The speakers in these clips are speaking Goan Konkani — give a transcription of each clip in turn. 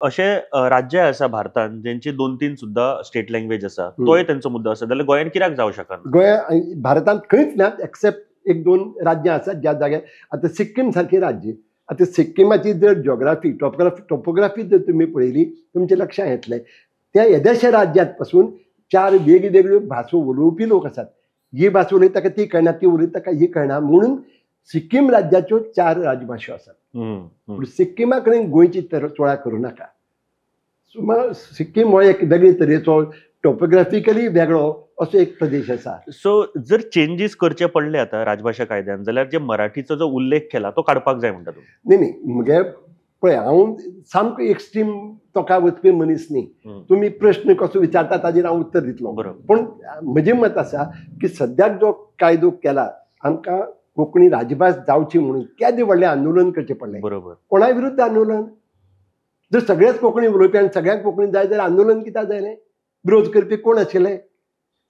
अशे राज्य आसा भारतान जेंची 2-3 सुद्धा स्टेट लँग्वेज आसा, तोय तेंचो मुद्दो आसा, जाल्यार गोंयान कित्याक जावं शकना? गोंया भारतांत खंयच ना एक्सेप्ट 1-2 राज्यां आसात ज्या जाग्यार आतां सिक्कीम सारकें राज्य, आतां सिक्किमाची जर जॉग्राफी टोपोग्राफी जर तुमी पळयली तुमच्या लक्षांत येतलें, त्या येद्याश्या राज्यांत पासून 4 वेगवेगळ्यो भासो उलोवपी लोक आसात. ही भास उलयता ताका ती कळना, ती उलयता ताका ही कळना, म्हणून सिक्कीम राज्याच्यो 4 राजभाशो आसात. पूण सिक्किमा कडेन गोंयची तुळा करूं नाका. सुमार सिक्कीम हो एक वेगळे तरेचो टोपोग्राफिकली वेगळो असो एक प्रदेश आसा. सो जर चेंजीस करचे पडले आतां राजभाशा कायद्यान जाल्यार जे मराठीचो जो उल्लेख केला तो काडपाक जाय म्हणटा तुमी? न्ही न्ही, म्हगे पळय हांव सामको एक्स्ट्रीम तोका वचपी मनीस न्ही. तुमी प्रश्न कसो विचारता ताजेर हांव उत्तर दितलो. पूण म्हजें मत आसा की सद्याक जो कायदो केला आमकां कोंकणी राजभास जावची म्हणून केदें व्हडलें आंदोलन करचें पडलें. बरोबर. कोणा विरुद्ध आंदोलन? जर सगळेच कोंकणी उलोवपी आनी सगळ्यांक कोंकणी जाय जाल्यार आंदोलन कित्याक जायलें? विरोध करपी कोण आशिल्ले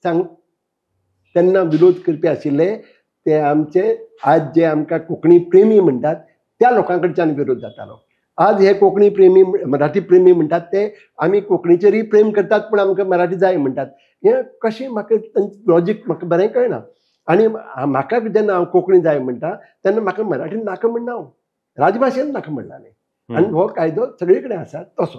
सांग? तेन्ना विरोध करपी आशिल्ले ते आमचे आज जे आमकां कोंकणी प्रेमी म्हणटात त्या लोकां कडच्यान विरोध जातालो. आज हे कोंकणी प्रेमी मराठी प्रेमी म्हणटात ते आमी कोंकणीचेरूय प्रेम करतात पूण आमकां मराठी जाय म्हणटात. हें कशें म्हाका तांचें लॉजीक म्हाका बरें कळना. आनी म्हाका जेन्ना हांव कोंकणी जाय म्हणटा तेन्ना म्हाका मराठी नाका म्हणना, हांव राजभाशेन नाका म्हणना न्ही. आनी हो कायदो सगळे कडेन आसा तसो.